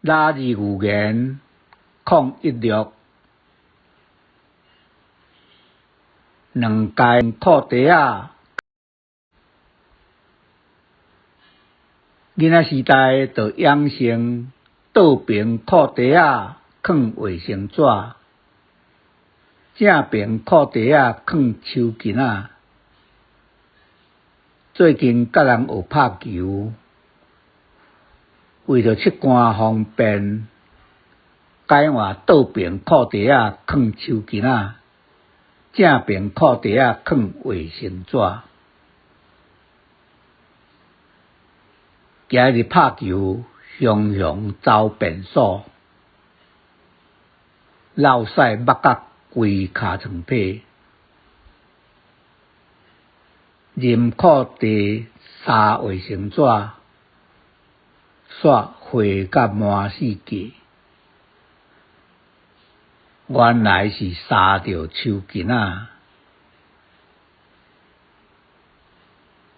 拉字寓言016，兩界褲袋仔。囡仔時代就養成倒爿褲袋仔囥衛生紙，正爿褲袋仔囥手巾仔。最近佮人學拍球，為著習慣方便，改換倒爿褲袋仔囥手巾仔，正爿褲袋仔囥衛生紙。今日拍球，雄雄走便所，落屎目甲規尻川皮，啉褲袋捎衛生紙，煞血甲滿世界。原來是捎著手巾仔。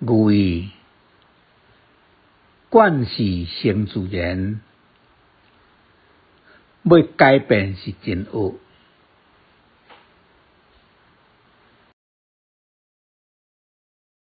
寓意慣事成自然，欲改變是真惡。